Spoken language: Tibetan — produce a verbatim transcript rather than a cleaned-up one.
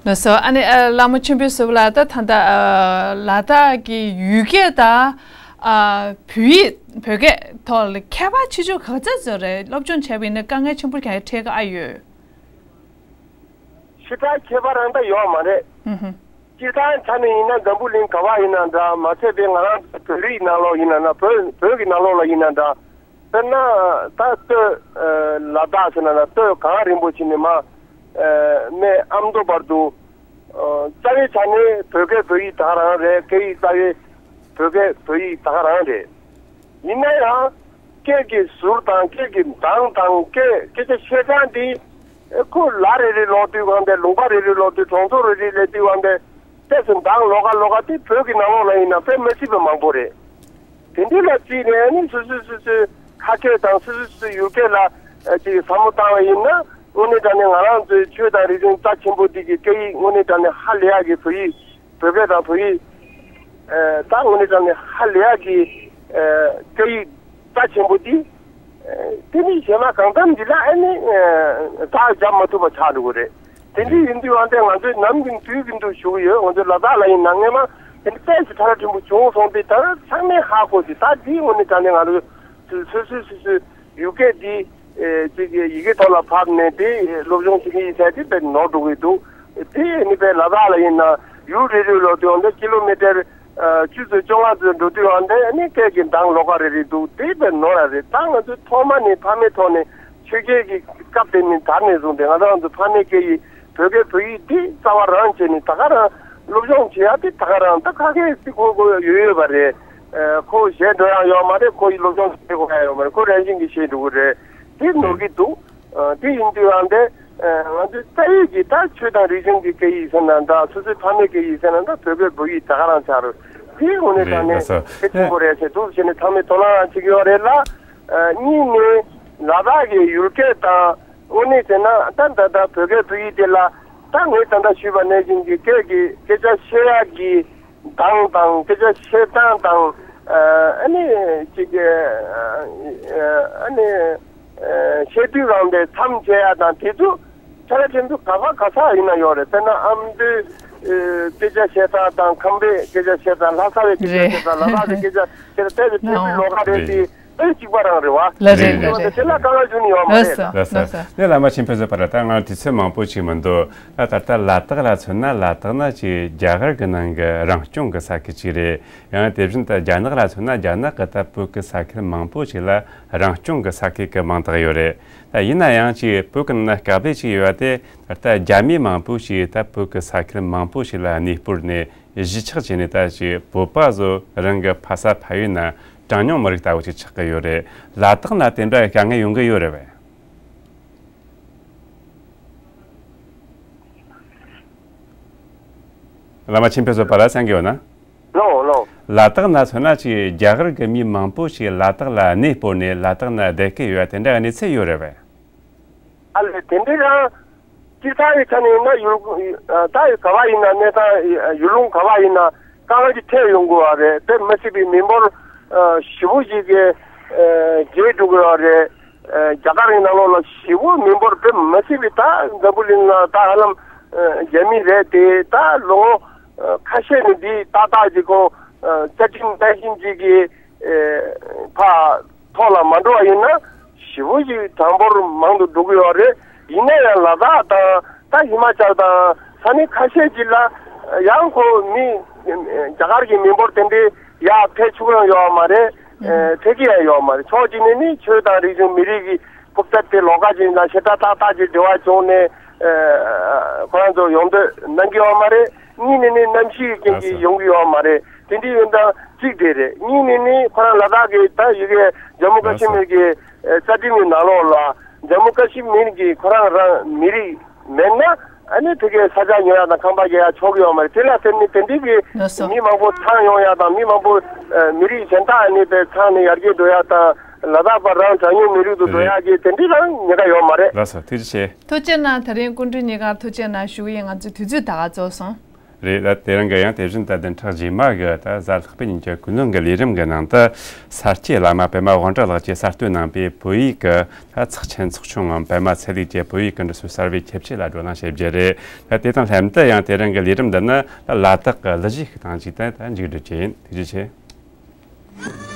ལགས་སོ། ཨ་ནི་ཨ། བླ་མ་མཆོད་འབུལ་ཟུར་པ་ལགས། ད་ད་ལྟ་ཨ། ལ་དྭགས་ཀྱི་ཡུལ་སྐད་དང་ཨ། བོད་ཡིག་བོད་སྐད་ཐོག་ལ་ཁྱད་པར་ཆེ་ཆུང་ག་ཚོད་ཚོད་རེད། སློབ་སྦྱོང་བྱས་པ་ཡིན་ན་དཀའ་ངལ་ཆེན་པོ་གང་འཕྲད་ཀྱི་ཨ་ཡོད། ཞེ་དྲག་ཁྱད་པར་རང་ད་ཡོད་མ་རེད། ཧུམ་ཧུམ། སྤྱིར་བཏང་ཆ་ནས་ཡིན་ན་འཛམ་བུ་གླིང་ག་བ་ཡིན་ན་འདྲ། མ་ཚད་པའི་ང་རང་བོད་རིགས་ནང་ལོགས་ཡིན་ན་འདྲ། བོད་བོད་ཀྱི་ནང་ལོགས་ལ་ཡིན་ན་འདྲ། དཔེར་ན་ད་སྟོད་ལ་དྭགས་ཟེར་ན་འདྲ། སྟོད་གངས་རིན་པོ་ཆེ་ནས་མར་སྨད་ཨ་མདོ་བར་དུ། རྩ་བའི་ཆ་ནས་བོད་སྐད་བོད་ཡིག་ད་ག་རང་རེད། སྐད་ཡིག་རྩ་བའི་བོད་སྐད་བོད་ཡིག་ད་ག་རང་རེད། ཡིན་ན་ཡང་སྐད་ཀྱི་ཟུར་དང་སྐད་ཀྱི་གདངས་དང་སྐད་སྐད་ཆ་བཤད་སྟངས་འདི་ཁོ་ལ་རེ་རེ་ལོག་དུས་གང་དེ། ལུང་པ་རེ་རེ་ལོག་དུས། གྲོང་ཚོ་རེ་རེ་སླེབས་དུས་གང་དེ། ཏོག་ཙམ་གདངས་ལོགས་ཀ་ལོགས་ཀ་དེ་བོད་ཀྱི་ནང་ལོགས་ལ་ཡིན་ན་དཔེ་མི་སྲིད་པའི་མང་པོ་རེད། དེ་འདྲ་ལ་བརྩིས་ནས་ནི་སོ་སོའི་སོ་སོའི་ཁ་སྐད་དང་སོ་སོའི་སོ་སོའི་ཡུལ་སྐད་ལ་ཅིག་བསམ་བློ་བཏང་བ་ཡིན་ན། དངོས་གནས་དྲང་གནས་ང་རང་ཚོའི་ཆོས་དང་རིག་གཞུང་རྩ་ཆེན་པོ་འདི་གི་སྐད་ཡིག་དངོས་གནས་དྲང་གནས་ཧ་ལས་ཡག་གི་བོད་ཡིག་བོད་སྐད་དང་བོད་ཡིག་ཨ། ད་དངོས་གནས་དྲང་གནས་ཧ་ལས་ཡག་གི་ཨ། སྐད་ཡིག་རྩ་ཆེན་པོ་འདི། ཨ། དེ་ནི་གཞན་མ་གང་འཚམ་འདི་ལ་ཨ་ནི་ཨ། ད་རྒྱབ་མ་ཐུབ་པ་ཆགས་འགྲོ་གི་རེད། དེ་འདྲ་ཡིན་དུས་ཨ་འདི་ང་ཚོས་ནམ་རྒྱུན་དུས་རྒྱུན་དུ་ཞུ་གི་ཡོད། ང་ཚོས་ལ་དྭགས་ལ་ཡིན་ན་སྔས་མ་དེ་འདྲ་ཏོག་ཙམ་ཕྲ་རགས་ཕྲན་བུ་བྱུང་སོང་སྟེ། ད་ཚང་མས་ཧ་གོ་ཞིག་ད་འདི་དངོས་གནས་དྲང་གནས་ང་ཚོ་སོ་སོ་སོ་སོའི་ཡུལ་སྐད་འདི་ཨེ་ཅིག་ཡི་གེ་ཐོག་ལ་ཕབ་ནས་དེ་སློབ་སྦྱོང་བྱེད་ཀྱི་ཡིན་ཟེར་དེ་དཔེ་ནོར་འགྲོ་གི་འདུག་དེ་ནི་དཔེ་ལ་དྭགས་ལ་ཡིན་ན་ཡུལ་རེ་རེ་ལོག་དུས་འོང་དེ་ཀི་ལོ་མི་ཊར་ཨ། བཅུ་ཙམ་བཅོ་ལྔ་ཙམ་འགྲོ་དུས་འོང་དེ་ནི་སྐད་ཀྱི་གདངས་ལོགས་ཀ་རེ་རེ་འདུག་དེ་དཔེ་ནོར་ར་རེད། ད་ང་ཚོས་ཐོག་མ་ནས་ཕ་མའི་ཐོག་ནས་ཆོས་སྐད་ཀྱི་སྐབས་དེ་ནས་དར་ནས་བཟུང་སྟེ་ང་རང་ཚོ་ཕ་མའི་སྐད་ཡིག་བོད་སྐད་བོད་ཡིག་འདི་རྩ་བ་རང་བྱས་ནས་ད་ག་རང་སློབ་སྦྱོང་བྱེད་ཡ་དེ་ད་ག་རང་ད་ཁ་སྐད་ཅིག་གོ་གོ་ཡོད་ཡོད་པ་རེད། ཨ། ཁོ་གཞན་འགྲོ་ཡག་ཡོད་མ་རེད། ཁོ་ཡི་སློབ་སྦྱོང་བྱེད་དགོས་ཡག་ཡོད་མ་རེད། ཁོ་རང་བཞིན་གྱིས་ཤེས་འགྲོ་གི་རེད། དེ་ནོར་གྱི་འདུག་ཨ། དེ་ཡིན་དུས་ཨ་འདི་ཨ། ང་ཚོའི་རྩ་བའི་གི་ད་ཆོས་དང་རིག་གཞུང་གི་སྐད་ཡིག་ཟེར་ན་འདྲ། སོ་སོའི་ཕ་མའི་སྐད་ཡིག་ཟེར་ན་འདྲ། བོད་སྐད་བོད་ཡིག་ད་ག་རང་ཆགས་རེད། དེ་དངོས་གནས་དྲང་གནས་གལ་ཆེན་པོ་རེད་ཟེར་འདུག་བྱས་ནས་ཚང་མས་དོ་སྣང་བྱེད་ཀྱི་ཡོད་རེད་ལ། ཨ། གཉིས་ནས་ལ་དྭགས་ཀྱི་ཡུལ་སྐད་དང་དངོས་གནས་བྱས་ན་ད་ད་ལྟ་བོད་སྐད་བོད་ཡིག་དེ་ལ་ད་ངས་ད་ལྟ་ཞུས་པ་ནང་བཞིན་གྱི་སྐད་ཀྱི་སྐད་ཆ་བཤད་ཡག་གི་གདངས་དང་སྐད་ཆ་བཤད་སྟངས་དང་། ཨ་ནི་ཅིག་ཨ་ནི་བཤད་དུས་རང་དེ་མཚམས་བཅད་ཡག་དང་དེ་ཚོ་ཕྲ་རགས་ཕྲན་བུ་ག་པ་ག་ས་ཡིན་ན་ཡོད་རེད། དཔེར་ན་ཨ་མདོའི་སྐད་ཆ་བཤད་སྟངས་དང་། ཁམས་པའི་སྐད་ཆ་བཤད་སྟངས། ལྷ་ས་བའི་སྐད་ཆ་བཤད་སྟངས། ལ་དྭགས་ཀྱི་སྐད་ཆ་བཤད་སྟངས་དེ་ཕྲན་བུ་ལོགས་ཀ་རེད་དེ། ཨེ་གཅིག་པ་རང་རེད་བ། ལ་རེད། ལ་རེད། དེ་ལ་དཀའ་ངལ་བྱུང་ནི་ཡོད་མ་རེད། ལགས་སོ། ལགས་སོ། ལགས་སོ། ནས་བླ་མ་མཆོད་འབུལ་ཟུར་པ་ལགས། ད་ང་དུས་ཚོད་མང་པོ་ཞིག་མི་འདུག་ད་ད་ལྟ་ལ་དྭགས་ལ་མཚོན་ན། ལ་དྭགས་ནི་ཅིག་རྒྱ་གར་གྱི་ནང་གི་རང་སྐྱོང་གི་ས་ཁུལ་ཅིག་རེད། ཡང་དེ་བཞིན་ད་རྒྱ་ནག་ལ་མཚོན་ན། རྒྱ་ནག་གི་ད་བོད་ཀྱི་ས་ཁུལ་མང་པོ་ཞིག་ལ་རང་སྐྱོང་གི་ས་ཁུལ་གྱི་མིང་བཏགས་ཡོད་རེད། ད་ཡིན་ན་ཡང་ཅིག་བོད་ཀྱི་ནང་ན་སྐབས་རེ་ཅིག་ཡོད་པ་དེ། ད་ལྟ་རྒྱ་མི་མང་པོ་ཞིག་ད་བོད་ཀྱི་ས་ཁུལ་མང་པོ་ཞིག་ལ་གནས་སྤོར་ནས། གཞིས་ཆགས་བྱས་ནས་ད་ཅིག་བོད་པ་ཚོ་རང་གི་ཕ་ས་ཕ་ཡུལ་ན་གྲངས་ཉུང་མི་རིགས་ལྟ་བུ་ཅིག་ཆགས་ཀྱི་ཡོད་རེད། ལ་དྭགས་ན་དེ་འདྲ་དཀའ་ངལ་ཡོང་གི་ཡོད་རེད་པས། བླ་མ་མཆོད་འབུལ་ཟུར་པ་ལགས་གསན་གྱི་ཡོད་ན། ལོ་ལོ། ལ་དྭགས་ན་མཚོན་ན་ཅིག་རྒྱ་གར་གྱི་མི་མང་པོ་ཞིག་ལ་དྭགས་ལ་གནས་སྤོར་ནས་ལ་དྭགས་ན་བསྡད་ཀྱི་ཡོད་པ་དེ་འདྲ་གནས་ཚུལ་ཡོད་རེད་པས། ཨ་ལས་དེ་འདྲ་རང་། སྤྱིར་བཏང་གི་ཆ་ནས་ཡིན་ན་ཡུལ། ད་ག་བ་ཡིན་ན། གནས་སྟངས་ཡུལ་ལུང་ག་བ་ཡིན་ན་དཀའ་ངལ་གྱི་འཕྲད་ཡོང་དགོས་པ་རེད། དཔེ་མི་སྲིད་པའི་མི་འབོར་ཞེ་པོ་ཞིག་གི་རྒྱས་འགྲོ་དགོས་པ་རེད། རྒྱ་གར་གྱི་ནང་ལོགས་ལ་ཞེ་པོ་མི་འབོར་དཔེ་མི་སྲིད་པའི། ད་འཛམ་བུ་གླིང་ལ་ད་ཧ་ལམ་རྒྱ་མི་རེད་དེ། ད་ལོ་ངོ་ཁ་ཤས་ནས་འདི་ཏག་ཏག་ཅིག་ཁོ་རྩ་ཁྲིམས་ནང་བཞིན་ཅིག་གི་ཕ་ཐོག་ལ་མ་འགྲོ་བ་ཡིན་ན་ཞེ་པོ་ཞིག་གྲངས་འབོར་མང་དུ་འགྲོ་གི་ཡོད་རེད། ཡིན་ན་ཡང་ལ་དྭགས་དང་ད་ཧི་མ་ཅལ་དང་ས་གནས་ཁ་ཤས་ཅིག་ལ་ཡང་ཁོ་མི་རྒྱ་གར་གྱི་མི་འབོར་དེ་འདྲའི་ཡར་ཕེབས་ཆོག་ཡང་ཡོད་མ་རེད། ཨེ་ཕེབས་ཀྱི་ཡང་ཡོད་མ་རེད། ཕྱོགས་གཅིག་ནས་ནི་ཆོས་དང་རིག་གཞུང་མི་རིགས་ཀྱི་རྐུབ་སྟེགས་དེ་ལོགས་ཀ་ཅིག་དང་ཞེ་དྲག་ཏག་ཏག་ཅིག་འབྲེལ་བ་བྱུང་ནས་ཨེ་ཁོ་རང་ཚོ་ཡོང་འདོད་གནང་གི་ཡོད་མ་རེད། གཉིས་ནས་ནི་གནམ་གཤིས་ཀྱི་རྐྱེན་གྱིས་ཡོང་གི་ཡོད་མ་རེད། དེ་འདྲའི་ཡོན་ཏན་གཅིག་དེ་རེད། གཉིས་ནས་ནི་ཁོ་རང་ལ་དྭགས་ཀྱི་ད་ཡི་གེ་ཇམ་མུ་ཀ་ཤི་མིར་གྱི་ཨེ་རྩ་ཁྲིམས་ཀྱི་ནང་ལོགས་ལ་ཇམ་མུ་ཀ་ཤི་མིར་གྱི་ཁོ་རང་རང་མི་རིགས་མེད་ན། ཨ་ནི་ཕ་གིའི་ས་ཆ་ཉོ་ཡག་དང་ཁང་པ་རྒྱག་ཡག་ཆོག་གི་ཡོད་མ་རེད། དེ་ལ་བརྟེན་ནས་དེ་འདྲའི་གི་ལགས་སོ། མི་མང་པོ་ཚང་ཡོང་ཡག་དང་། མི་མང་པོ་ཨ་མི་རིགས་གཞན་དག་ཨ་ནི་དེ་ཚང་ནས་ཡར་རྒྱས་འགྲོ་ཡག་དང་། ལ་དྭགས་པ་རང་གྲངས་ཉུང་མི་རིགས་དུ་འགྲོ་རེད། ཡག་གི་དེ་འདྲའི་རང་ཉེན་ཁ་ཡོད་མ་རེད། ལགས་སོ། ཐུགས་རྗེ་ཆེ། ཐུགས་རྗེ་གནང་། ད་རིང་སྐུ་མགྲོན་གཉིས་ཀར་ཐུགས་རྗེ་གནང་ཞུ་གི་ཡིན། ང་ཚོའི་དུས་ཚོད་ད་ག་རྫོགས་སོང་། རེད། ད་དེ་རིང་གི་ཡང་དེ་བཞིན་དུ་བདུན་ཕྲག་རྗེས་མ་གི་ད་གཟའ་ལྷག་པའི་ཉིན་གྱི་ཀུན་སློང་གི་ལས་རིམ་གྱི་ནང་དུ། ས་སྐྱའི་བླ་མ་པདྨ་དབང་གྲགས་ལགས་ཀྱིས་གསར་གཏོད་གནང་པའི་བོད་ཡིག་གི་ད་ཚེག་ཆེན་ཚེག་ཆུང་ངམ་པདྨ་ཚེ་ལེགས་ཀྱི་བོད་ཡིག་གི་འབྲི་སྲོལ་གསར་བའི་ཁྱད་ཆོས་ལ་བགྲོ་གླེང་བྱེད་རྒྱུ་རེད། ད་དེ་དང་ལྷན་དུ་ཡང་དེ་རིང་གི་ལས་རིམ་འདི་ནི་ལ་དྭགས་ཀྱི་གླུ་གཞས་ཤིག་དང་གཅིག་ཏུ་ད་མཇུག་སྒྲིལ་གྱི་ཡིན། ཐུགས་རྗེ་ཆེ།